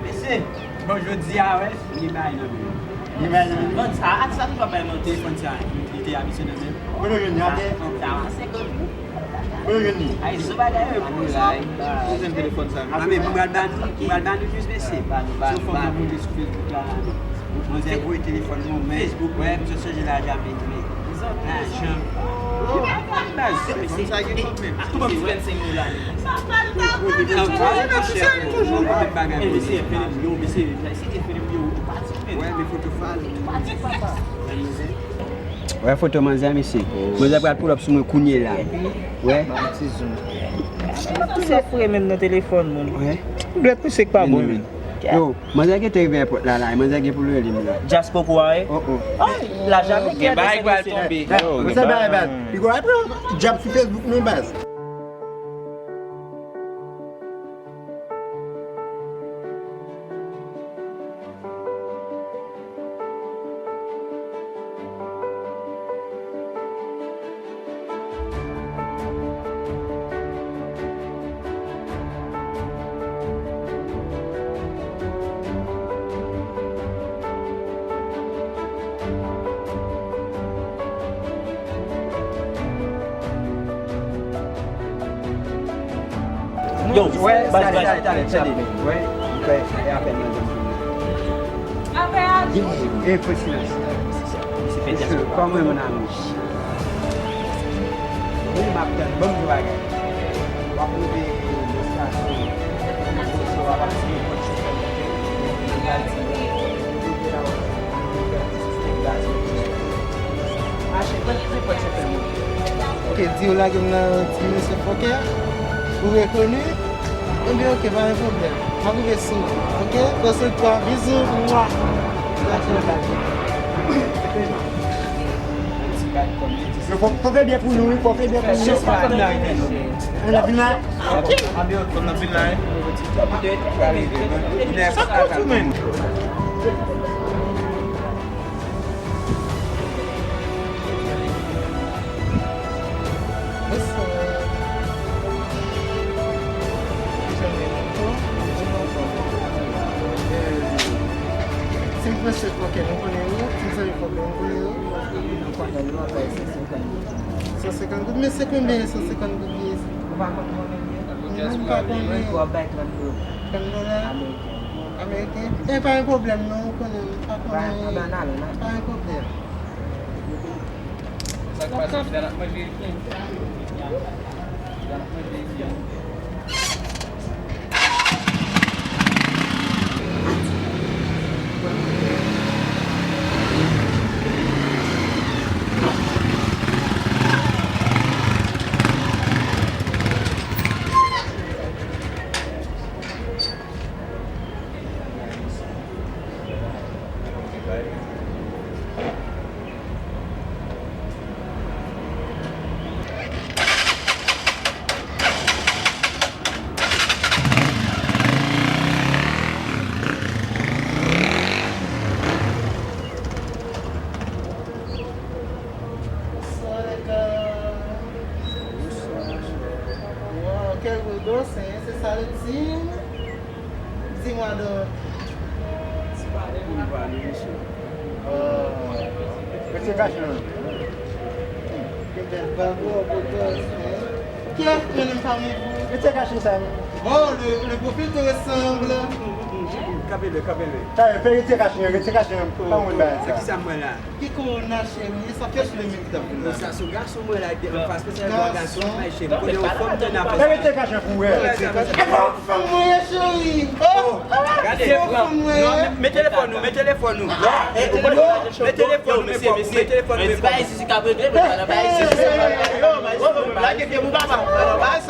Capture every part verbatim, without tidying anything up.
Mesye, bon, jodi a, wè, li bay nan men. Li bay nan men. Bon, sa, atis la toujou ap bay nan telefòn sa, li te abitye nan men. Kote w jwenn li, atè? Sa, sa, senkant mil. Kote w jwenn li? Ay, sou bagay, wè, pou sa. Ou jwenn telefòn sa? A, men, mwen pral ban nou, mwen pral ban nou jis, mesye. Sou fòm nan monte sou Facebook la, la, men. Manzè voye telefòn mwen, Facebook, wè, misye chanje lajan avèk mwen. Lajan. Telefòn sa gen kòb menm. Tou ban m ti vennsenk mil la. Wè, men foto fal. Wè, foto manzè, mesye. Manzè pral pull up sou mwen kounye la. Wè. Ti zoom. Misye fre menm nan telefòn, moun. Wè. Dwèt misye k pa bon, menm. Yo, manzè gentan rive èpòt la, la, manzè gen pou l rele m la. Dyaspoko a, wi? Oh, oh. Ay, la jamè gen bagay pral tonbe. Yo, se bagay baz. Li gwa pran djab sou Facebook, non, baz. Yo, wè, baz, baz, talè, talè, talè. Wè, wè, e apèn nan zòn. Apèn. E fè silans. Se fè dyaspora. Kòman, mon ami? Wi, m ap tann. Ban m di w bagay. W ap rive nan estasyon. W ap rive pòt chofè monte. Mache, pran ti pòt chofè monte. Ok, di w lage m nan ti mesye fòkè. Ou rekoni? Ebyen, ok, pa gen pwoblèm. M ap rive sou ou, ok? Pran swen twa, bizou, mwa. Yo, fò, fò fè byen pou nou, wi, fò fè byen pou nou. An ap vin la? An ap vin la, wi. Sa kout ou menm? Ti mesye fòkè, nou konnen yo. Ti zanmi fòkè, nou konnen yo. San senkant goud, men se konbyen san senkant goud ye? Ou pa konn konbyen l ye? Non, m pa konnen. Ou ap bay trant dola. Trant dola? Ameriken. Ameriken? E pa yon pwoblèm non, ou konnen m pa konnen. Pa, pa nan, non. Pa yon pwoblèm. Sa k pase, fidèl ap manje. Fidèl ap manje. Bonsoir, les gars. Wow, quelle odeur, c'est, c'est ça le team? Dis-moi donc. Ti pale pou m pale, mesye. Mesye kache nan. Quelle belle barbe, beau gosse, hein? Qui a fait le fameux vous? Mesye kache sa. Oh, le, le profil te ressemble. Kapele, kapele. Sa, fè rete kache, rete kache, pa moun bagay sa. Sa ki sa mwen la? Ki kòwona cheri, sa fè sou menm ki t ap vin la. Sa sou gason mwen la, ki anfas mwen, se yon gason, bay cheri. Kote yon fanm tann apre sa. Rete kache pou wè. E pa yon fanm mwen ye, cheri. Oh! Gade. Se yon fanm mwen ye. Non, men, men telefòn nou, men telefòn nou. Men telefòn nou, men kòb ou, men telefòn nou, men kòb ou. Men telefòn nou, men kòb ou. Yo, yo, yo, lage pye pou papa.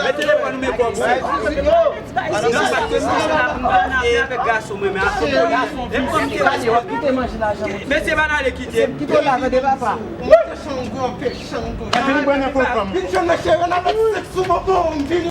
Men telefòn nou, men kòb ou. Yo. Yo, paske misye la pou m pa nan afè avèk gason mwen, men afè gason. Mesye pa n ale kite. Kite w la, tande papa. Mwen se Chango, pè Chango. Epi li pran nan fo fanm. Vin jwenn mwen cheri, n ap fè sèks sou bonbon, vin.